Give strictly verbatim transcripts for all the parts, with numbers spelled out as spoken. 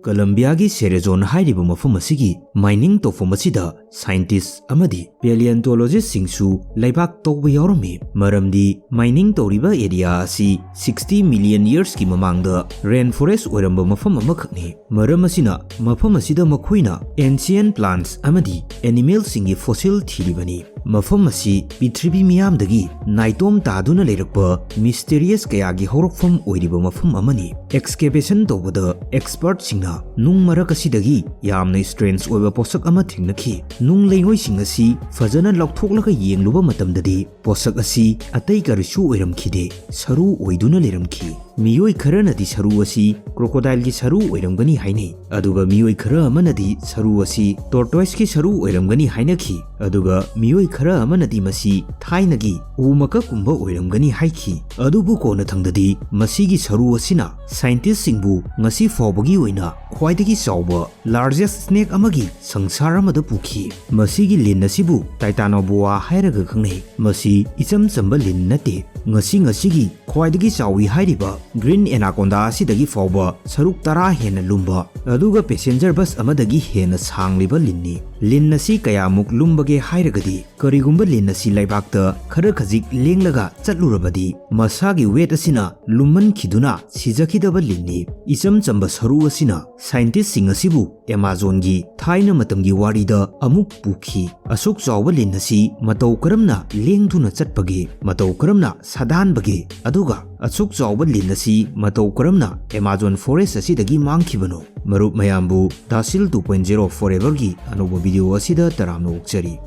ꯀꯂꯝꯕꯤꯌꯥꯒꯤ ꯁꯦꯔꯦꯖꯣꯟ ꯍꯥꯏꯔꯤꯕ ꯃꯐꯝ ꯑꯁꯤꯒꯤ ꯃꯥꯏꯅꯤꯡ ꯇꯧꯐꯝ ꯑꯁꯤꯗ ꯁꯥꯏꯟꯇꯤꯁ ꯑꯃꯗꯤ ꯄꯦꯂꯤꯌꯟꯇꯣꯂꯣꯖꯤꯁꯁꯤꯡꯁꯨ ꯂꯩꯕꯥꯛ ꯇꯧꯕ ꯌꯥꯎꯔꯝꯃꯤ, ꯃꯔꯝꯗꯤ ꯃꯥꯏꯅꯤꯡ ꯇꯧꯔꯤꯕ ꯑꯦꯔꯤꯌꯥ ꯑꯁꯤ ꯁꯤꯛꯁꯇꯤ ꯃꯤꯂꯤꯌꯟ ꯌꯔꯁꯀꯤ ꯃꯃꯥꯡꯗ ꯔꯦꯟ ꯐꯣꯔꯦꯁ ꯑꯣꯏꯔꯝꯕ ꯃꯐꯝ ꯑꯃꯈꯛꯅꯤ꯫ ꯃꯔꯝ ꯑꯁꯤꯅ ꯃꯐꯝ ꯑꯁꯤꯗ ꯃꯈꯣꯏꯅ ꯑꯦꯟꯁꯤꯌꯟ ꯄ꯭ꯂꯥꯟꯠꯁ ꯑꯃꯗꯤ ꯑꯦꯅꯤꯃꯦꯜꯁꯤꯡꯒꯤ ꯐꯣꯁꯤꯜ ꯊꯤꯔꯤꯕꯅꯤ꯫ ꯃꯐꯝ ꯑꯁꯤ ꯄ꯭ꯔꯤꯊꯤꯕꯤ ꯃꯤꯌꯥꯝꯗꯒꯤ ꯅꯥꯏꯇꯣꯝ ꯇꯥꯗꯨꯅ ꯂꯩꯔꯛꯄ ꯃꯤꯁꯇꯦꯔꯤꯌꯁ ꯀꯌꯥꯒꯤ ꯍꯧꯔꯛꯐꯝ ꯑꯣꯏꯔꯤꯕ ꯃꯐꯝ ꯑꯃꯅꯤ꯫ ꯑꯦꯛꯁꯀꯦꯚꯦꯁꯟ ꯇꯧꯕꯗ ꯑꯦꯛꯁꯄꯔꯠꯁꯤꯡꯅ ꯅꯨꯡ ꯃꯔꯛ ꯑꯁꯤꯗꯒꯤ ꯌꯥꯝꯅ ꯁ꯭ꯇ꯭ꯔꯦꯟꯖ ꯑꯣꯏꯕ ꯄꯣꯠꯁꯛ ꯑꯃ ꯊꯦꯡꯅꯈꯤ꯫ ꯅꯨꯡ ꯂꯩꯉꯣꯏꯁꯤꯡ ꯑꯁꯤ ꯐꯖꯅ ꯂꯧꯊꯣꯛꯂꯒ ꯌꯦꯡꯂꯨꯕ ꯃꯇꯝꯗꯗꯤ ꯄꯣꯠꯁꯛ ꯑꯁꯤ ꯑꯇꯩ ꯀꯔꯤꯁꯨ ꯑꯣꯏꯔꯝꯈꯤꯗꯦ, ꯁꯔꯨ ꯑꯣꯏꯗꯨꯅ ꯂꯩꯔꯝꯈꯤ꯫ ꯃꯤꯑꯣꯏ ꯈꯔꯅꯗꯤ ꯁꯔꯨ ꯑꯁꯤ ꯀ꯭ꯔꯣꯀꯣꯗꯥꯏꯜꯒꯤ ꯁꯔꯨ ꯑꯣꯏꯔꯝꯒꯅꯤ ꯍꯥꯏꯅꯩ, ꯑꯗꯨꯒ ꯃꯤꯑꯣꯏ ꯈꯔ ꯑꯃꯅꯗꯤ ꯁꯔꯨ ꯑꯁꯤ ꯇꯣꯔꯇꯣꯏꯁꯀꯤ ꯁꯔꯨ ꯑꯣꯏꯔꯝꯒꯅꯤ ꯍꯥꯏꯅꯈꯤ, ꯑꯗꯨꯒ ꯃꯤꯑꯣꯏ ꯈꯔ ꯑꯃꯅꯗꯤ ꯃꯁꯤ ꯊꯥꯏꯅꯒꯤ ꯎ ꯃꯀꯛꯀꯨꯝꯕ ꯑꯣꯏꯔꯝꯒꯅꯤ ꯍꯥꯏꯈꯤ꯫ ꯑꯗꯨꯕꯨ ꯀꯣꯟꯅꯊꯪꯗꯗꯤ ꯃꯁꯤꯒꯤ ꯁꯔꯨ ꯑꯁꯤꯅ ꯁꯥꯏꯟꯇꯤꯁꯁꯤꯡꯕꯨ ꯉꯁꯤ ꯐꯥꯎꯕꯒꯤ ꯑꯣꯏꯅ ꯈ꯭ꯋꯥꯏꯗꯒꯤ ꯆꯥꯎꯕ ꯂꯥꯔꯖꯦꯁ ꯁ꯭ꯅꯦꯛ ꯑꯃꯒꯤ ꯁꯪꯁꯥꯔ ꯑꯃꯗ ꯄꯨꯈꯤ꯫ ꯃꯁꯤꯒꯤ ꯂꯤꯟ ꯑꯁꯤꯕꯨ ꯇꯥꯏꯇꯥꯅꯣꯕꯣꯋꯥ ꯍꯥꯏꯔꯒ ꯈꯪꯅꯩ꯫ ꯃꯁꯤ ꯏꯆꯝ ꯆꯝꯕ ꯂꯤꯟ ꯅꯠꯇꯦ꯫ ꯉꯁꯤ ꯉꯁꯤꯒꯤ ꯈ꯭ꯋꯥꯏꯗꯒꯤ ꯆꯥꯎꯏ ꯍꯥꯏꯔꯤꯕ ꯒ꯭ꯔꯤꯟ ꯑꯦꯅꯥꯀꯣꯟꯗꯥ ꯑꯁꯤꯗꯒꯤ ꯐꯥꯎꯕ ꯁꯔꯨꯛ ꯇꯔꯥ ꯍꯦꯟꯅ ꯂꯨꯝꯕ, ꯑꯗꯨꯒ ꯄꯦꯁꯦꯟꯖꯔ ꯕꯁ ꯑꯃꯗꯒꯤ ꯍꯦꯟꯅ ꯁꯥꯡꯂꯤꯕ ꯂꯤꯟꯅꯤ꯫ ꯂꯤꯟ ꯑꯁꯤ ꯀꯌꯥꯃꯨꯛ ꯂꯨꯝꯕꯒꯦ ꯍꯥꯏꯔꯒꯗꯤ, ꯀꯔꯤꯒꯨꯝꯕ ꯂꯤꯟ ꯑꯁꯤ ꯂꯩꯕꯥꯛꯇ ꯈꯔ ꯈꯖꯤꯛ ꯂꯦꯡꯂꯒ ꯆꯠꯂꯨꯔꯕꯗꯤ, ꯃꯁꯥꯒꯤ ꯋꯦꯠ ꯑꯁꯤꯅ ꯂꯨꯝꯃꯟꯈꯤꯗꯨꯅ ꯁꯤꯖꯈꯤꯗꯕ ꯂꯤꯟꯅꯤ꯫ ꯏꯆꯝ ꯆꯝꯕ ꯁꯔꯨ ꯑꯁꯤꯅ ꯁꯥꯏꯟꯇꯤꯁꯁꯤꯡ ꯑꯁꯤꯕꯨ ꯑꯦꯃꯥꯖꯣꯟꯒꯤ ꯊꯥꯏꯅ ꯃꯇꯝꯒꯤ ꯋꯥꯔꯤꯗ ꯑꯃꯨꯛ ꯄꯨꯈꯤ꯫ ꯑꯁꯨꯛ ꯆꯥꯎꯕ ꯂꯤꯟ ꯑꯁꯤ ꯃꯇꯧ ꯀꯔꯝꯅ ꯂꯦꯡꯗꯨꯅ ꯆꯠꯄꯒꯦ, ꯃꯇꯧ ꯀꯔꯝꯅ ꯁꯥꯗꯥꯟꯕꯒꯦ, ꯑꯗꯨꯒ ꯑꯁꯨꯛ ꯆꯥꯎꯕ ꯂꯤꯟ ꯑꯁꯤ ꯃꯇꯧ ꯀꯔꯝꯅ ꯑꯦꯃꯥꯖꯣꯟ ꯐꯣꯔꯦꯁ ꯑꯁꯤꯗꯒꯤ ꯃꯥꯡꯈꯤꯕꯅꯣ? ꯃꯔꯨꯞ ꯃꯌꯥꯝꯕꯨ ꯗꯥꯁꯤꯜ ꯇꯨ ꯄꯣꯏꯟ ꯖꯦꯔꯣ ꯐꯣꯔꯑꯦꯚꯔꯒꯤ ꯑꯅꯧꯕ ꯚꯤꯗꯤꯑꯣ ꯑꯁꯤꯗ ꯇꯔꯥꯝꯅ ꯑꯣꯛꯆꯔꯤ꯫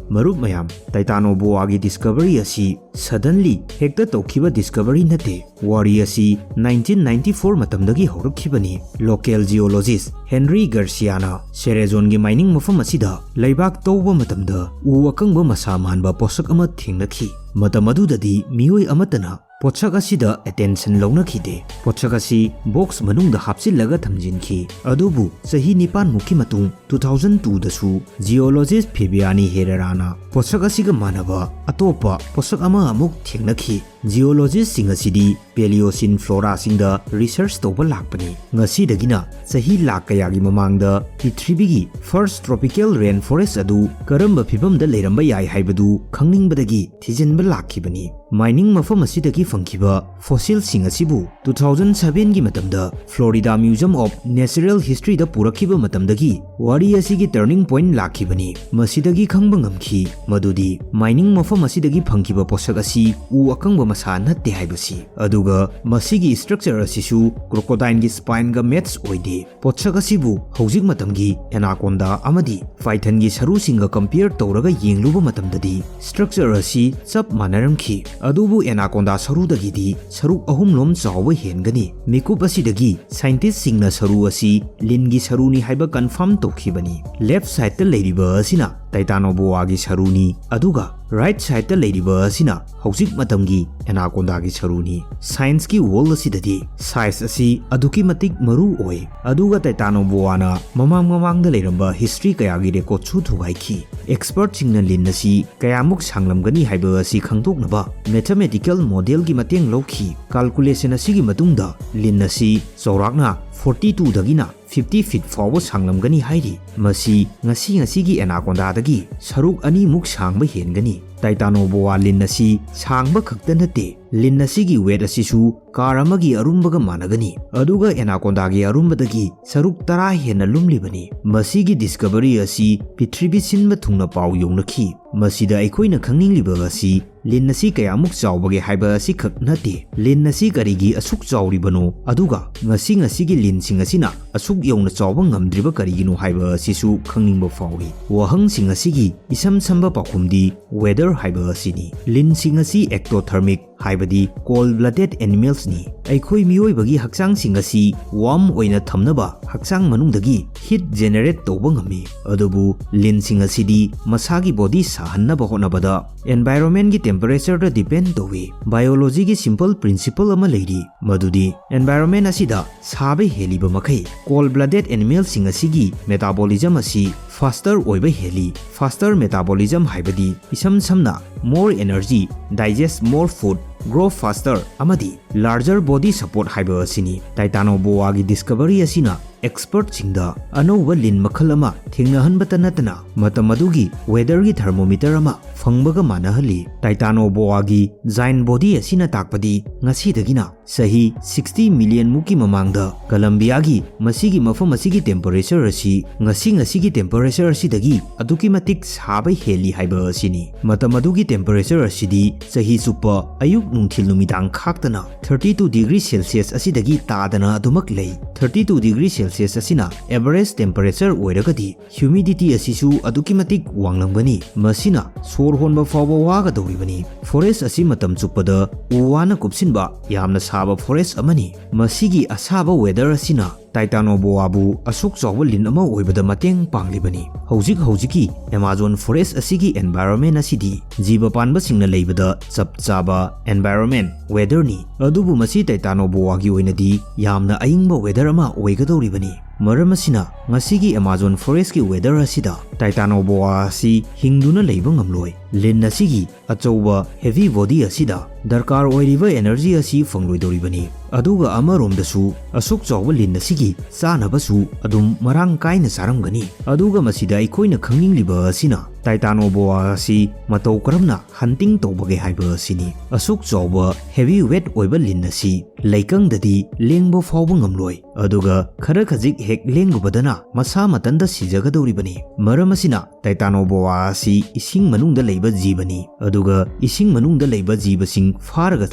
ꯃꯔꯨꯞ ꯃꯌꯥꯝ, ꯇꯥꯏꯇꯥꯅꯣꯕꯣꯋꯥꯒꯤ ꯗꯤꯁꯀꯚꯔꯤ ꯑꯁꯤ ꯁꯗꯟꯂꯤ ꯍꯦꯛꯇ ꯇꯧꯈꯤꯕ ꯗꯤꯁꯀꯚꯔꯤ ꯅꯠꯇꯦ꯫ ꯋꯥꯔꯤ ꯑꯁꯤ ꯅꯥꯏꯟꯇꯤꯟ ꯅꯥꯏꯟꯇꯤ ꯐꯣꯔ ꯃꯇꯝꯗꯒꯤ ꯍꯧꯔꯛꯈꯤꯕꯅꯤ꯫ ꯂꯣꯀꯦꯜ ꯖꯤꯑꯣꯂꯣꯖꯤꯁ ꯍꯦꯟꯔꯤ ꯒꯥꯔꯁꯤꯌꯥꯅ ꯁꯦꯔꯦꯖꯣꯟꯒꯤ ꯃꯥꯏꯅꯤꯡ ꯃꯐꯝ ꯑꯁꯤꯗ ꯂꯩꯕꯥꯛ ꯇꯧꯕ ꯃꯇꯝꯗ ꯎ ꯑꯀꯪꯕ ꯃꯁꯥ ꯃꯥꯟꯕ ꯄꯣꯠꯁꯛ ꯑꯃ ꯊꯦꯡꯅꯈꯤ꯫ ꯃꯇꯝ ꯑꯗꯨꯗꯗꯤ ꯃꯤꯑꯣꯏ ꯑꯃꯠꯇꯅ ꯄꯣꯠꯁꯛ ꯑꯁꯤꯗ attention ꯂꯧꯅꯈꯤꯗꯦ꯫ ꯄꯣꯠꯁꯛ ꯑꯁꯤ box ꯃꯅꯨꯡꯗ ꯍꯥꯞꯆꯤꯜꯂꯒ ꯊꯝꯖꯤꯟꯈꯤ꯫ ꯑꯗꯨꯕꯨ ꯆꯍꯤ ꯅꯤꯄꯥꯟꯃꯨꯛꯀꯤ ꯃꯇꯨꯡ two thousand twoꯗꯁꯨ geologist Fabiani Herreraꯅ ꯄꯣꯠꯁꯛ ꯑꯁꯤꯒ ꯃꯥꯟꯅꯕ ꯑꯇꯣꯞꯄ ꯄꯣꯠꯁꯛ ꯑꯃ ꯑꯃꯨꯛ ꯊꯦꯡꯅꯈꯤ꯫ Geologistꯁꯤꯡ ꯑꯁꯤꯗꯤ Paleocene floraꯁꯤꯡꯗ research ꯇꯧꯕ ꯂꯥꯛꯄꯅꯤ꯫ ꯉꯁꯤꯗꯒꯤꯅ ꯆꯍꯤ ꯂꯥꯈ ꯀꯌꯥꯒꯤ ꯃꯃꯥꯡꯗ ꯄ꯭ꯔꯤꯊꯤꯕꯤꯒꯤ first tropical rainforest ꯑꯗꯨ ꯀꯔꯝꯕ ꯐꯤꯕꯝꯗ ꯂꯩꯔꯝꯕ ꯌꯥꯏ ꯍꯥꯏꯕꯗꯨ ꯈꯪꯅꯤꯡꯕꯗꯒꯤ ꯊꯤꯖꯤꯟꯕ ꯂꯥꯛꯈꯤꯕꯅꯤ꯫ Mining ꯃꯐꯝ ꯑꯁꯤꯗꯒꯤ ꯐꯪꯈꯤꯕ fossilꯁꯤꯡ ꯑꯁꯤꯕꯨ two thousand sevenꯒꯤ ꯃꯇꯝꯗ Florida Museum of Natural Historyꯗ ꯄꯨꯔꯛꯈꯤꯕ ꯃꯇꯝꯗꯒꯤ ꯋꯥꯔꯤ ꯑꯁꯤꯒꯤ turning point ꯂꯥꯛꯈꯤꯕꯅꯤ꯫ ꯃꯁꯤꯗꯒꯤ ꯈꯪꯕ ꯉꯝꯈꯤ ꯃꯗꯨꯗꯤ mining ꯃꯐꯝ ꯑꯁꯤꯗꯒꯤ ꯐꯪꯈꯤꯕ ꯄꯣꯠꯁꯛ ꯑꯁꯤ ꯎ ꯑꯀꯪꯕ ꯃꯁꯥ ꯅꯠꯇꯦ ꯍꯥꯏꯕꯁꯤ꯫ ꯑꯗꯨꯒ ꯃꯁꯤꯒꯤ structure ꯑꯁꯤꯁꯨ crocodileꯒꯤ spineꯒ match ꯑꯣꯏꯗꯦ꯫ ꯄꯣꯠꯁꯛ ꯑꯁꯤꯕꯨ ꯍꯧꯖꯤꯛ ꯃꯇꯝꯒꯤ anaconda ꯑꯃꯗꯤ pythonꯒꯤ ꯁꯔꯨꯁꯤꯡꯒ compare ꯇꯧꯔꯒ ꯌꯦꯡꯂꯨꯕ ꯃꯇꯝꯗꯗꯤ structure ꯑꯁꯤ ꯆꯞ ꯃꯥꯟꯅꯔꯝꯈꯤ꯫ ꯑꯗꯨꯕꯨ anaconda ꯁꯔꯨꯗꯒꯤꯗꯤ ꯁꯔꯨꯛ ꯑꯍꯨꯝꯂꯣꯝ ꯆꯥꯎꯕ ꯍꯦꯟꯒꯅꯤ꯫ ꯃꯤꯀꯨꯞ ꯑꯁꯤꯗꯒꯤ scientistꯁꯤꯡꯅ ꯁꯔꯨ ꯑꯁꯤ ꯂꯤꯟꯒꯤ ꯁꯔꯨꯅꯤ ꯍꯥꯏꯕ confirm ꯇꯧꯈꯤꯕꯅꯤ꯫ Left sideꯇ ꯂꯩꯔꯤꯕ ꯑꯁꯤꯅ titanoboaꯒꯤ ꯁꯔꯨꯅꯤ, ꯑꯗꯨꯒ right sideꯇ ꯂꯩꯔꯤꯕ ꯑꯁꯤꯅ ꯍꯧꯖꯤꯛ ꯃꯇꯝꯒꯤ anacondaꯒꯤ ꯁꯔꯨꯅꯤ꯫ Scienceꯀꯤ world ꯑꯁꯤꯗꯗꯤ size ꯑꯁꯤ ꯑꯗꯨꯛꯀꯤ ꯃꯇꯤꯛ ꯃꯔꯨ ꯑꯣꯏ꯫ ꯑꯗꯨꯒ titanoboaꯅ ꯃꯃꯥꯡ ꯃꯃꯥꯡꯗ ꯂꯩꯔꯝꯕ history ꯀꯌꯥꯒꯤ recordꯁꯨ ꯊꯨꯒꯥꯏꯈꯤ꯫ Expertꯁꯤꯡꯅ ꯂꯤꯟ ꯑꯁꯤ ꯀꯌꯥꯃꯨꯛ ꯁꯥꯡꯂꯝꯒꯅꯤ ꯍꯥꯏꯕ ꯑꯁꯤ ꯈꯪꯗꯣꯛꯅꯕ mathematical modelꯒꯤ ꯃꯇꯦꯡ ꯂꯧꯈꯤ꯫ Calculation ꯑꯁꯤꯒꯤ ꯃꯇꯨꯡꯗ ꯂꯤꯟ ꯑꯁꯤ ꯆꯥꯎꯔꯥꯛꯅ forty twoꯗꯒꯤꯅ fifty feet ꯐꯥꯎꯕ ꯁꯥꯡꯂꯝꯒꯅꯤ ꯍꯥꯏꯔꯤ꯫ ꯃꯁꯤ ꯉꯁꯤ ꯉꯁꯤꯒꯤ anacondaꯗꯒꯤ ꯁꯔꯨꯛ ꯑꯅꯤꯃꯨꯛ ꯁꯥꯡꯕ ꯍꯦꯟꯒꯅꯤ꯫ Titanoboa ꯂꯤꯟ ꯑꯁꯤ ꯁꯥꯡꯕ ꯈꯛꯇ ꯅꯠꯇꯦ, ꯂꯤꯟ ꯑꯁꯤꯒꯤ weight ꯑꯁꯤꯁꯨ car ꯑꯃꯒꯤ ꯑꯔꯨꯝꯕꯒ ꯃꯥꯟꯅꯒꯅꯤ꯫ ꯑꯗꯨꯒ anacondaꯒꯤ ꯑꯔꯨꯝꯕꯗꯒꯤ ꯁꯔꯨꯛ ꯇꯔꯥ ꯍꯦꯟꯅ ꯂꯨꯝꯂꯤꯕꯅꯤ꯫ ꯃꯁꯤꯒꯤ discovery ꯑꯁꯤ ꯄ꯭ꯔꯤꯊꯤꯕꯤ ꯁꯤꯟꯕ ꯊꯨꯡꯅ ꯄꯥꯎ ꯌꯧꯅꯈꯤ꯫ ꯃꯁꯤꯗ ꯑꯩꯈꯣꯏꯅ ꯈꯪꯅꯤꯡꯂꯤꯕ ꯑꯁꯤ ꯂꯤꯟ ꯑꯁꯤ ꯀꯌꯥꯃꯨꯛ ꯆꯥꯎꯕꯒꯦ ꯍꯥꯏꯕ ꯑꯁꯤꯈꯛ ꯅꯠꯇꯦ, ꯂꯤꯟ ꯑꯁꯤ ꯀꯔꯤꯒꯤ ꯑꯁꯨꯛ ꯆꯥꯎꯔꯤꯕꯅꯣ, ꯑꯗꯨꯒ ꯉꯁꯤ ꯉꯁꯤꯒꯤ ꯂꯤꯟꯁꯤꯡ ꯑꯁꯤꯅ ꯑꯁꯨꯛ ꯌꯧꯅ ꯆꯥꯎꯕ ꯉꯝꯗ꯭ꯔꯤꯕ ꯀꯔꯤꯒꯤꯅꯣ ꯍꯥꯏꯕ ꯑꯁꯤꯁꯨ ꯈꯪꯅꯤꯡꯕ ꯐꯥꯎꯏ꯫ ꯋꯥꯍꯪꯁꯤꯡ ꯑꯁꯤꯒꯤ ꯏꯁꯝ ꯁꯝꯕ ꯄꯥꯎꯈꯨꯝꯗꯤ weather ꯍꯥꯏꯕ ꯑꯁꯤꯅꯤ꯫ ꯂꯤꯟꯁꯤꯡ ꯑꯁꯤ ectothermic, ꯍꯥꯏꯕꯗꯤ cold blooded animalsꯅꯤ꯫ ꯑꯩꯈꯣꯏ ꯃꯤꯑꯣꯏꯕꯒꯤ ꯍꯛꯆꯥꯡꯁꯤꯡ ꯑꯁꯤ warm ꯑꯣꯏꯅ ꯊꯝꯅꯕ ꯍꯛꯆꯥꯡ ꯃꯅꯨꯡꯗꯒꯤ heat generate ꯇꯧꯕ ꯉꯝꯃꯤ, ꯑꯗꯨꯕꯨ ꯂꯤꯟꯁꯤꯡ ꯑꯁꯤꯗꯤ ꯃꯁꯥꯒꯤ body size ꯍꯟꯅꯕ ꯍꯣꯠꯅꯕꯗ environment ꯀꯤ temperature ꯗ depend ꯇꯧꯏ꯫ Biology ꯒꯤ simple principle ꯑꯃ ꯂꯩꯔꯤ, ꯃꯗꯨꯗꯤ environment ꯑꯁꯤꯗ ꯁꯥꯕ ꯍꯦꯜꯂꯤꯕ ꯃꯈꯩ cold blooded animal ꯁꯤꯡ ꯑꯁꯤꯒꯤ metabolism ꯑꯁꯤ faster ꯑꯣꯏꯕ ꯍꯦꯜꯂꯤ꯫ Faster metabolism ꯍꯥꯏꯕꯗꯤ ꯏꯁꯝ ꯁꯝꯅ more energy, digest more food, grow faster ꯑꯃꯗꯤ larger body support ꯍꯥꯏꯕ ꯑꯁꯤꯅꯤ꯫ Titanoboa ꯒꯤ discovery ꯑꯁꯤꯅ expert ꯁꯤꯡꯗ ꯑꯅꯧꯕ ꯂꯤꯟ ꯃꯈꯜ ꯑꯃ ꯊꯦꯡꯅꯍꯟꯕꯇ ꯅꯠꯇꯅ ꯃꯇꯝ ꯑꯗꯨꯒꯤ weather ꯒꯤ thermometer ꯑꯃ ꯐꯪꯕꯒ ꯃꯥꯟꯅꯍꯜꯂꯤ꯫ Titanoboa ꯒꯤ giant body ꯑꯁꯤꯅ ꯇꯥꯛꯄꯗꯤ ꯉꯁꯤꯗꯒꯤꯅ ꯆꯍꯤ sixty million ꯃꯨꯛꯀꯤ ꯃꯃꯥꯡꯗ Colombia ꯒꯤ ꯃꯁꯤꯒꯤ ꯃꯐꯝ ꯑꯁꯤꯒꯤ temperature ꯑꯁꯤ ꯉꯁꯤ ꯉꯁꯤꯒꯤ temperature ꯑꯁꯤꯗꯒꯤ ꯑꯗꯨꯛꯀꯤ ꯃꯇꯤꯛ ꯁꯥꯕ ꯍꯦꯜꯂꯤ ꯍꯥꯏꯕ ꯑꯁꯤꯅꯤ꯫ ꯃꯇꯝ ꯑꯗꯨꯒꯤ temperature ꯑꯁꯤꯗꯤ ꯆꯍꯤ ꯆꯨꯞꯄ ꯑꯌꯨꯛ ꯅꯨꯡꯊꯤꯜ ꯅꯨꯃꯤꯗꯥꯡ ꯈꯥꯛꯇꯅ thirty two degree Celsius ꯑꯁꯤꯗꯒꯤ ꯇꯥꯗꯅ ꯑꯗꯨꯃꯛ ꯂꯩ꯫ Thirty two degree Celsius ꯑꯁꯤꯅ average temperature ꯑꯣꯏꯔꯒꯗꯤ humidity ꯑꯁꯤꯁꯨ ꯑꯗꯨꯛꯀꯤ ꯃꯇꯤꯛ ꯋꯥꯡꯂꯝꯒꯅꯤ꯫ ꯃꯁꯤꯅ ꯁꯣꯔ ꯍꯣꯟꯕ ꯐꯥꯎꯕ ꯋꯥꯒꯗꯧꯔꯤꯕꯅꯤ꯫ Forest ꯑꯁꯤ ꯃꯇꯝ ꯆꯨꯞꯄꯗ ꯎ ꯋꯥꯅ ꯀꯨꯞꯁꯤꯟꯕ ꯌꯥꯝꯅ ꯁꯥꯕ forest ꯑꯃꯅꯤ꯫ ꯃꯁꯤꯒꯤ ꯑꯁꯥꯕ weather ꯑꯁꯤꯅ Titanoboa ꯕꯨ ꯑꯁꯨꯛ ꯆꯥꯎꯕ ꯂꯤꯟ ꯑꯃ ꯑꯣꯏꯕꯗ ꯃꯇꯦꯡ ꯄꯥꯡꯂꯤꯕꯅꯤ꯫ ꯍꯧꯖꯤꯛ ꯍꯧꯖꯤꯛꯀꯤ Amazon forest ꯑꯁꯤꯒꯤ environment ꯑꯁꯤꯗꯤ ꯖꯤꯕ ꯄꯥꯟꯕꯁꯤꯡꯅ ꯂꯩꯕꯗ ꯆꯞ ꯆꯥꯕ environment, weather ꯅꯤ꯫ ꯑꯗꯨꯕꯨ ꯃꯁꯤ Titanoboa ꯒꯤ ꯑꯣꯏꯅꯗꯤ ꯌꯥꯝꯅ ꯑꯏꯪꯕ weather ꯑꯃ ꯑꯣꯏꯒꯗꯧꯔꯤꯕꯅꯤ꯫ ꯃꯔꯝ ꯑꯁꯤꯅ ꯉꯁꯤꯒꯤ Amazon forest ꯀꯤ weather ꯑꯁꯤꯗ Titanoboa ꯑꯁꯤ ꯍꯤꯡꯗꯨꯅ ꯂꯩꯕ ꯉꯝꯂꯣꯏ꯫ ꯂꯤꯟ ꯑꯁꯤꯒꯤ ꯑꯆꯧꯕ heavy body ꯑꯁꯤꯗ ꯗꯔꯀꯥꯔ ꯑꯣꯏꯔꯤꯕ energy ꯑꯁꯤ ꯐꯪꯂꯣꯏꯗꯧꯔꯤꯕꯅꯤ꯫ ꯑꯗꯨꯒ ꯑꯃꯔꯣꯝꯗꯁꯨ ꯑꯁꯨꯛ ꯆꯥꯎꯕ ꯂꯤꯟ ꯑꯁꯤꯒꯤ ꯆꯥꯅꯕꯁꯨ ꯑꯗꯨꯝ ꯃꯔꯥꯡ ꯀꯥꯏꯅ ꯆꯥꯔꯝꯒꯅꯤ꯫ ꯑꯗꯨꯒ ꯃꯁꯤꯗ ꯑꯩꯈꯣꯏꯅ ꯈꯪꯅꯤꯡꯂꯤꯕ ꯑꯁꯤꯅ Titanoboa ꯑꯁꯤ ꯃꯇꯧ ꯀꯔꯝꯅ hunting ꯇꯧꯕꯒꯦ ꯍꯥꯏꯕ ꯑꯁꯤꯅꯤ꯫ ꯑꯁꯨꯛ ꯆꯥꯎꯕ heavy weight ꯑꯣꯏꯕ ꯂꯤꯟ ꯑꯁꯤ ꯂꯩꯀꯪꯗꯗꯤ ꯂꯦꯡꯕ ꯐꯥꯎꯕ ꯉꯝꯂꯣꯏ꯫ ꯑꯗꯨꯒ ꯈꯔ ꯈꯖꯤꯛ ꯍꯦꯛ ꯂꯦꯡꯂꯨꯕꯗꯅ ꯃꯁꯥ ꯃꯇꯟꯗ ꯁꯤꯖꯒꯗꯧꯔꯤꯕꯅꯤ꯫ ꯃꯔꯝ ꯑꯁꯤꯅ Titanoboa ꯑꯁꯤ ꯏꯁꯤꯡ ꯃꯅꯨꯡꯗ ꯂꯩꯕ ꯖꯤꯕꯅꯤ꯫ ꯑꯗꯨꯒ ꯏꯁꯤꯡ ꯃꯅꯨꯡꯗ ꯂꯩꯕ ꯖꯤꯕꯁꯤꯡ ꯐꯥꯔꯒ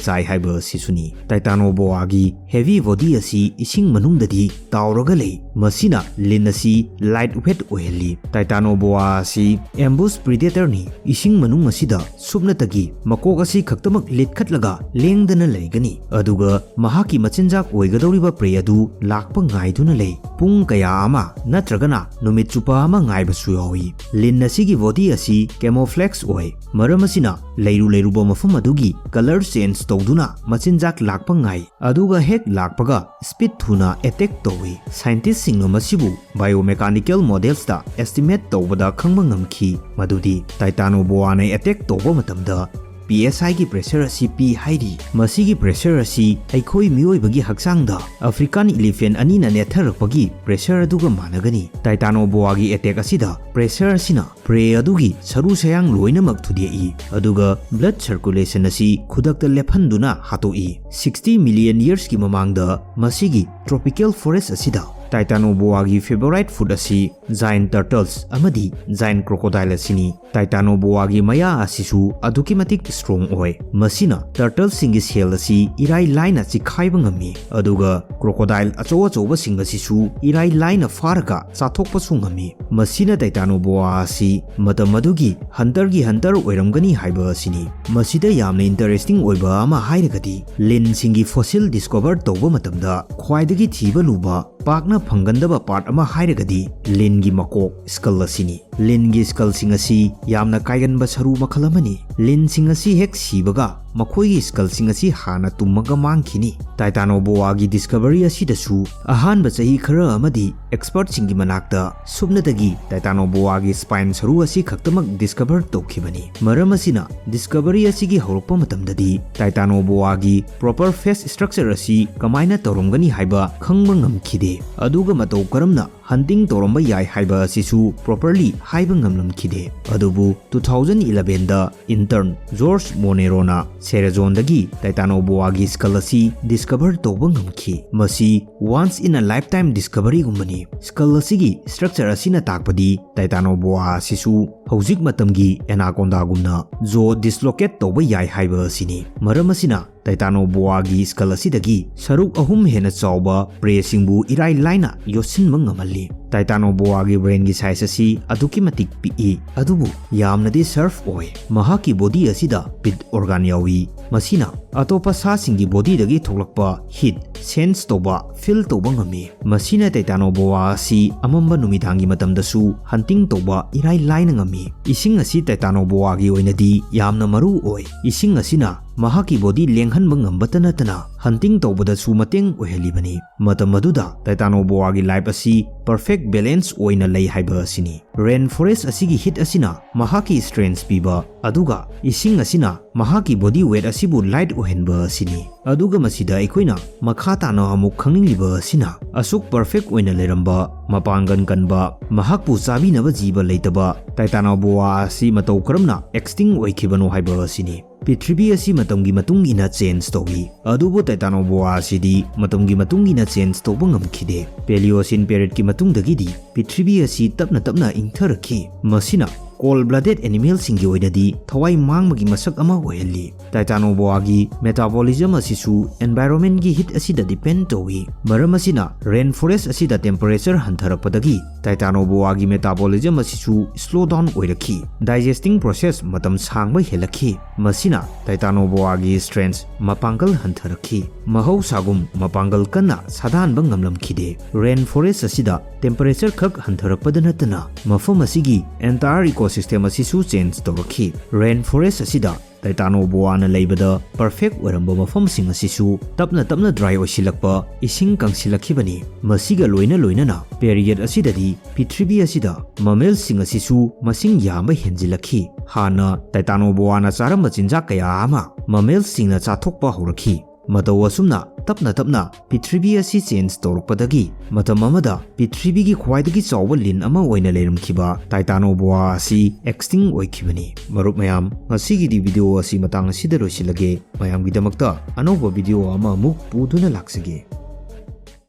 ꯆꯥꯏ ꯍꯥꯏꯕ ꯑꯁꯤꯁꯨꯅꯤ꯫ Titanoboa ꯒꯤ heavy body ꯑꯁꯤ ꯏꯁꯤꯡ ꯃꯅꯨꯡꯗꯗꯤ ꯇꯥꯎꯔꯒ ꯂꯩ꯫ ꯃꯁꯤꯅ ꯂꯤꯟ ꯑꯁꯤ light weight ꯑꯣꯏꯍꯜꯂꯤ꯫ Titanoboa ꯑꯁꯤ ambush predator ꯅꯤ꯫ ꯏꯁꯤꯡ ꯃꯅꯨꯡ ꯑꯁꯤꯗ ꯁꯨꯞꯅꯇꯒꯤ ꯃꯀꯣꯛ ꯑꯁꯤ ꯈꯛꯇꯃꯛ ꯂꯤꯠꯈꯠꯂꯒ ꯂꯦꯡꯗꯅ ꯂꯩꯒꯅꯤ꯫ ꯑꯗꯨꯒ ꯃꯍꯥꯛꯀꯤ ꯃꯆꯤꯟꯖꯥꯛ ꯑꯣꯏꯒꯗꯧꯔꯤꯕ prey ꯑꯗꯨ ꯂꯥꯛꯄ ꯉꯥꯏꯗꯨꯅ ꯂꯩ꯫ ꯄꯨꯡ ꯀꯌꯥ ꯑꯃ ꯅꯠꯇ꯭ꯔꯒꯅ ꯅꯨꯃꯤꯠ ꯆꯨꯞꯄ ꯑꯃ ꯉꯥꯏꯕꯁꯨ ꯌꯥꯎꯏ꯫ ꯂꯤꯟ ꯑꯁꯤꯒꯤ body ꯑꯁꯤ camouflage ꯑꯣꯏ, ꯃꯔꯝ ꯑꯁꯤꯅ ꯂꯩꯔꯨ ꯂꯩꯔꯨꯕ ꯃꯐꯝ ꯑꯗꯨꯒꯤ colour change ꯇꯧꯗꯨꯅ ꯃꯆꯤꯟꯖꯥꯛ ꯂꯥꯛꯄ ꯉꯥꯏ, ꯑꯗꯨꯒ ꯍꯦꯛ ꯂꯥꯛꯄꯒ speed ꯊꯨꯅ attack ꯇꯧꯏ꯫ Scientistꯁꯤꯡꯅ ꯃꯁꯤꯕꯨ biomechanical modelsꯇ estimate ꯇꯧꯕꯗ ꯈꯪꯕ ꯉꯝꯈꯤ ꯃꯗꯨꯗꯤ Titanoboaꯅ attack ꯇꯧꯕ ꯃꯇꯝꯗ P S Iꯒꯤ pressure ꯑꯁꯤ ꯄꯤ ꯍꯥꯏꯔꯤ꯫ ꯃꯁꯤꯒꯤ pressure ꯑꯁꯤ ꯑꯩꯈꯣꯏ ꯃꯤꯑꯣꯏꯕꯒꯤ ꯍꯛꯆꯥꯡꯗ African elephant ꯑꯅꯤꯅ ꯅꯦꯠꯊꯔꯛꯄꯒꯤ pressure ꯑꯗꯨꯒ ꯃꯥꯟꯅꯒꯅꯤ꯫ Titanoboaꯒꯤ attack ꯑꯁꯤꯗ pressure ꯑꯁꯤꯅ prey ꯑꯗꯨꯒꯤ ꯁꯔꯨ ꯁꯌꯥꯡ ꯂꯣꯏꯅꯃꯛ ꯊꯨꯗꯦꯛꯏ, ꯑꯗꯨꯒ blood circulation ꯑꯁꯤ ꯈꯨꯗꯛꯇ ꯂꯦꯞꯍꯟꯗꯨꯅ ꯍꯥꯠꯇꯣꯛꯏ꯫ Sixty million yearsꯀꯤ ꯃꯃꯥꯡꯗ ꯃꯁꯤꯒꯤ tropical forest ꯑꯁꯤꯗ Titanoboaꯒꯤ favourite food ꯑꯁꯤ giant turtles ꯑꯃꯗꯤ giant crocodile ꯑꯁꯤꯅꯤ꯫ Titanoboaꯒꯤ ꯃꯌꯥ ꯑꯁꯤꯁꯨ ꯑꯗꯨꯛꯀꯤ ꯃꯇꯤꯛ strong ꯑꯣꯏ꯫ ꯃꯁꯤꯅ turtlesꯁꯤꯡꯒꯤ shell ꯑꯁꯤ ꯏꯔꯥꯏ ꯂꯥꯏꯅ ꯆꯤꯛꯈꯥꯏꯕ ꯉꯝꯃꯤ, ꯑꯗꯨꯒ crocodile ꯑꯆꯧ ꯑꯆꯧꯕꯁꯤꯡ ꯑꯁꯤꯁꯨ ꯏꯔꯥꯏ ꯂꯥꯏꯅ ꯐꯥꯔꯒ ꯆꯥꯊꯣꯛꯄꯁꯨ ꯉꯝꯃꯤ꯫ ꯃꯁꯤꯅ Titanoboa ꯑꯁꯤ ꯃꯇꯝ ꯑꯗꯨꯒꯤ hunterꯒꯤ hunter ꯑꯣꯏꯔꯝꯒꯅꯤ ꯍꯥꯏꯕ ꯑꯁꯤꯅꯤ꯫ ꯃꯁꯤꯗ ꯌꯥꯝꯅ interesting ꯑꯣꯏꯕ ꯑꯃ ꯍꯥꯏꯔꯒꯗꯤ, ꯂꯤꯟꯁꯤꯡꯒꯤ fossil discover ꯇꯧꯕ ꯃꯇꯝꯗ ꯈ꯭ꯋꯥꯏꯗꯒꯤ ꯊꯤꯕ ꯂꯨꯕ, ꯄꯥꯛꯅ ꯐꯪꯒꯟꯗꯕ part ꯑꯃ ꯍꯥꯏꯔꯒꯗꯤ ꯂꯤꯟꯒꯤ ꯃꯀꯣꯛ, skull ꯑꯁꯤꯅꯤ꯫ ꯂꯤꯟꯒꯤ skullꯁꯤꯡ ꯑꯁꯤ ꯌꯥꯝꯅ ꯀꯥꯏꯒꯟꯕ ꯁꯔꯨ ꯃꯈꯜ ꯑꯃꯅꯤ꯫ ꯂꯤꯟꯁꯤꯡ ꯑꯁꯤ ꯍꯦꯛ ꯁꯤꯕꯒ ꯃꯈꯣꯏꯒꯤ skullꯁꯤꯡ ꯑꯁꯤ ꯍꯥꯟꯅ ꯇꯨꯝꯃꯒ ꯃꯥꯡꯈꯤꯅꯤ꯫ Titanoboaꯒꯤ discovery ꯑꯁꯤꯗꯁꯨ ꯑꯍꯥꯟꯕ ꯆꯍꯤ ꯈꯔ ꯑꯃꯗꯤ expertꯁꯤꯡꯒꯤ ꯃꯅꯥꯛꯇ ꯁꯨꯞꯅꯇꯒꯤ Titanoboaꯒꯤ spine ꯁꯔꯨ ꯑꯁꯤ ꯈꯛꯇꯃꯛ discover ꯇꯧꯈꯤꯕꯅꯤ꯫ ꯃꯔꯝ ꯑꯁꯤꯅ discovery ꯑꯁꯤꯒꯤ ꯍꯧꯔꯛꯄ ꯃꯇꯝꯗꯗꯤ Titanoboaꯒꯤ proper face structure ꯑꯁꯤ ꯀꯃꯥꯏꯅ ꯇꯧꯔꯝꯒꯅꯤ ꯍꯥꯏꯕ ꯈꯪꯕ ꯉꯝꯈꯤꯗꯦ, ꯑꯗꯨꯒ ꯃꯇꯧ ꯀꯔꯝꯅ hunting ꯇꯧꯔꯝꯕ ꯌꯥꯏ ꯍꯥꯏꯕ ꯑꯁꯤꯁꯨ properly ꯍꯥꯏꯕ ꯉꯝꯂꯝꯈꯤꯗꯦ꯫ ꯑꯗꯨꯕꯨ two thousand elevenꯗ intern George Moneroꯅ Sierra Leoneꯗꯒꯤ Titanoboaꯒꯤ skull ꯑꯁꯤ discover ꯇꯧꯕ ꯉꯝꯈꯤ꯫ ꯃꯁꯤ once in a lifetime discoveryꯒꯨꯝꯕꯅꯤ꯫ Skull ꯑꯁꯤꯒꯤ structure ꯑꯁꯤꯅ ꯇꯥꯛꯄꯗꯤ Titanoboa ꯑꯁꯤꯁꯨ ꯍꯧꯖꯤꯛ ꯃꯇꯝꯒꯤ anacondaꯒꯨꯝꯅ jaw dislocate ꯇꯧꯕ ꯌꯥꯏ ꯍꯥꯏꯕ ꯑꯁꯤꯅꯤ꯫ ꯃꯔꯝ ꯑꯁꯤꯅ Titanoboaꯒꯤ skull ꯑꯁꯤꯗꯒꯤ ꯁꯔꯨꯛ ꯑꯍꯨꯝ ꯍꯦꯟꯅ ꯆꯥꯎꯕ preyꯁꯤꯡꯕꯨ ꯏꯔꯥꯏ ꯂꯥꯏꯅ ꯌꯣꯠꯁꯤꯟꯕ ꯉꯝꯍꯜꯂꯤ꯫ Titanoboa ꯒꯤ brain ꯒꯤ size ꯑꯁꯤ ꯑꯗꯨꯛꯀꯤ ꯃꯇꯤꯛ ꯄꯤꯛꯏ, ꯑꯗꯨꯕꯨ ꯌꯥꯝꯅꯗꯤ sharp ꯑꯣꯏ꯫ ꯃꯍꯥꯛꯀꯤ body ꯑꯁꯤꯗ pit organ ꯌꯥꯎꯏ, ꯃꯁꯤꯅ ꯑꯇꯣꯞꯄ ꯁꯥꯁꯤꯡꯒꯤ body ꯗꯒꯤ ꯊꯣꯛꯂꯛꯄ heat sense ꯇꯧꯕ, feel ꯇꯧꯕ ꯉꯝꯃꯤ꯫ ꯃꯁꯤꯅ Titanoboa ꯑꯁꯤ ꯑꯃꯝꯕ ꯅꯨꯃꯤꯗꯥꯡꯒꯤ ꯃꯇꯝꯗꯁꯨ hunting ꯇꯧꯕ ꯏꯔꯥꯏ ꯂꯥꯏꯅ ꯉꯝꯃꯤ꯫ ꯏꯁꯤꯡ ꯑꯁꯤ Titanoboa ꯒꯤ ꯑꯣꯏꯅꯗꯤ ꯌꯥꯝꯅ ꯃꯔꯨ ꯑꯣꯏ꯫ ꯏꯁꯤꯡ ꯑꯁꯤꯅ ꯃꯍꯥꯛꯀꯤ body ꯂꯦꯡꯍꯟꯕ ꯉꯝꯕꯇ ꯅꯠꯇꯅ hunting ꯇꯧꯕꯗꯁꯨ ꯃꯇꯦꯡ ꯑꯣꯏꯍꯜꯂꯤꯕꯅꯤ꯫ ꯃꯇꯝ ꯑꯗꯨꯗ Titanoboa ꯒꯤ life ꯑꯁꯤ perfect balance ꯑꯣꯏꯅ ꯂꯩ ꯍꯥꯏꯕ ꯑꯁꯤꯅꯤ꯫ Rain forest ꯑꯁꯤꯒꯤ heat ꯑꯁꯤꯅ ꯃꯍꯥꯛꯀꯤ strength ꯄꯤꯕ, ꯑꯗꯨꯒ ꯏꯁꯤꯡ ꯑꯁꯤꯅ ꯃꯍꯥꯛꯀꯤ body weight ꯑꯁꯤꯕꯨ light ꯑꯣꯏꯍꯟꯕ ꯑꯁꯤꯅꯤ꯫ ꯑꯗꯨꯒ ꯃꯁꯤꯗ ꯑꯩꯈꯣꯏꯅ ꯃꯈꯥ ꯇꯥꯅ ꯑꯃꯨꯛ ꯈꯪꯅꯤꯡꯂꯤꯕ ꯑꯁꯤꯅ, ꯑꯁꯨꯛ perfect ꯑꯣꯏꯅ ꯂꯩꯔꯝꯕ, ꯃꯄꯥꯡꯒꯜ ꯀꯟꯕ, ꯃꯍꯥꯛꯄꯨ ꯆꯥꯕꯤꯅꯕ ꯖꯤꯕ ꯂꯩꯇꯕ Titanoboa ꯑꯁꯤ ꯃꯇꯧ ꯀꯔꯝꯅ extinct ꯑꯣꯏꯈꯤꯕꯅꯣ ꯍꯥꯏꯕ ꯑꯁꯤꯅꯤ꯫ ꯄ꯭ꯔꯤꯊꯤꯕꯤ ꯑꯁꯤ ꯃꯇꯝꯒꯤ ꯃꯇꯨꯡ ꯏꯟꯅ change ꯇꯧꯏ, ꯑꯗꯨꯕꯨ Titanoboa ꯑꯁꯤꯗꯤ ꯃꯇꯝꯒꯤ ꯃꯇꯨꯡ ꯏꯟꯅ change ꯇꯧꯕ ꯉꯝꯈꯤꯗꯦ꯫ Paleocene period ꯀꯤ ꯃꯇꯨꯡꯗꯒꯤꯗꯤ ꯄ꯭ꯔꯤꯊꯤꯕꯤ ꯑꯁꯤ ꯇꯞꯅ ꯇꯞꯅ ꯏꯪꯊꯔꯛꯈꯤ, ꯃꯁꯤꯅ cold blooded animal ꯁꯤꯡꯒꯤ ꯑꯣꯏꯅꯗꯤ ꯊꯋꯥꯏ ꯃꯥꯡꯕꯒꯤ ꯃꯁꯛ ꯑꯃ ꯑꯣꯏꯍꯜꯂꯤ꯫ Titanoboa ꯒꯤ metabolism ꯑꯁꯤꯁꯨ environment ꯒꯤ heat ꯑꯁꯤꯗ depend ꯇꯧꯏ꯫ ꯃꯔꯝ ꯑꯁꯤꯅ rain forest ꯑꯁꯤꯗ temperature ꯍꯟꯊꯔꯛꯄꯗꯒꯤ Titanoboa ꯒꯤ metabolism ꯑꯁꯤꯁꯨ slow down ꯑꯣꯏꯔꯛꯈꯤ꯫ Digesting process ꯃꯇꯝ ꯁꯥꯡꯕ ꯍꯦꯜꯂꯛꯈꯤ꯫ ꯃꯁꯤꯅ Titanoboa ꯒꯤ strength, ꯃꯄꯥꯡꯒꯜ ꯍꯟꯊꯔꯛꯈꯤ꯫ ꯃꯍꯧꯁꯥꯒꯨꯝ ꯃꯄꯥꯡꯒꯜ ꯀꯟꯅ ꯁꯥꯗꯥꯟꯕ ꯉꯝꯂꯝꯈꯤꯗꯦ꯫ Rain forest ꯑꯁꯤꯗ temperature ꯈꯛ ꯍꯟꯊꯔꯛꯄꯗ ꯅꯠꯇꯅ ꯃꯐꯝ ꯑꯁꯤꯒꯤ entire ecosystem ꯑꯁꯤꯁꯨ change ꯇꯧꯔꯛꯈꯤ꯫ Rain forest ꯑꯁꯤꯗ Titanoboa ꯅ ꯂꯩꯕꯗ perfect ꯑꯣꯏꯔꯝꯕ ꯃꯐꯝꯁꯤꯡ ꯑꯁꯤꯁꯨ ꯇꯞꯅ ꯇꯞꯅ dry ꯑꯣꯏꯁꯤꯜꯂꯛꯄ, ꯏꯁꯤꯡ ꯀꯪꯁꯤꯜꯂꯛꯈꯤꯕꯅꯤ꯫ ꯃꯁꯤꯒ ꯂꯣꯏꯅ ꯂꯣꯏꯅꯅ period ꯑꯁꯤꯗꯗꯤ ꯄ꯭ꯔꯤꯊꯤꯕꯤ ꯑꯁꯤꯗ mammal ꯁꯤꯡ ꯑꯁꯤꯁꯨ ꯃꯁꯤꯡ ꯌꯥꯝꯕ ꯍꯦꯟꯖꯤꯜꯂꯛꯈꯤ꯫ ꯍꯥꯟꯅ Titanoboa ꯅ ꯆꯥꯔꯝꯕ ꯆꯤꯟꯖꯥꯛ ꯀꯌꯥ ꯑꯃ mammal ꯁꯤꯡꯅ ꯆꯥꯊꯣꯛꯄ ꯍꯧꯔꯛꯈꯤ꯫ ꯃꯇꯧ ꯑꯁꯨꯝꯅ ꯇꯞꯅ ꯇꯞꯅ ꯄ꯭ꯔꯤꯊꯤꯕꯤ ꯑꯁꯤ change ꯇꯧꯔꯛꯄꯗꯒꯤ ꯃꯇꯝ ꯑꯃꯗ ꯄ꯭ꯔꯤꯊꯤꯕꯤꯒꯤ ꯈ꯭ꯋꯥꯏꯗꯒꯤ ꯆꯥꯎꯕ ꯂꯤꯟ ꯑꯃ ꯑꯣꯏꯅ ꯂꯩꯔꯝꯈꯤꯕ Titanoboa ꯑꯁꯤ extinct ꯑꯣꯏꯈꯤꯕꯅꯤ꯫ ꯃꯔꯨꯞ ꯃꯌꯥꯝ, ꯉꯁꯤꯒꯤꯗꯤ video ꯑꯁꯤ ꯃꯇꯥꯡ ꯑꯁꯤꯗ ꯂꯣꯏꯁꯤꯜꯂꯒꯦ꯫ ꯃꯌꯥꯝꯒꯤꯗꯃꯛꯇ ꯑꯅꯧꯕ video ꯑꯃ ꯑꯃꯨꯛ ꯄꯨꯗꯨꯅ ꯂꯥꯛꯆꯒꯦ꯫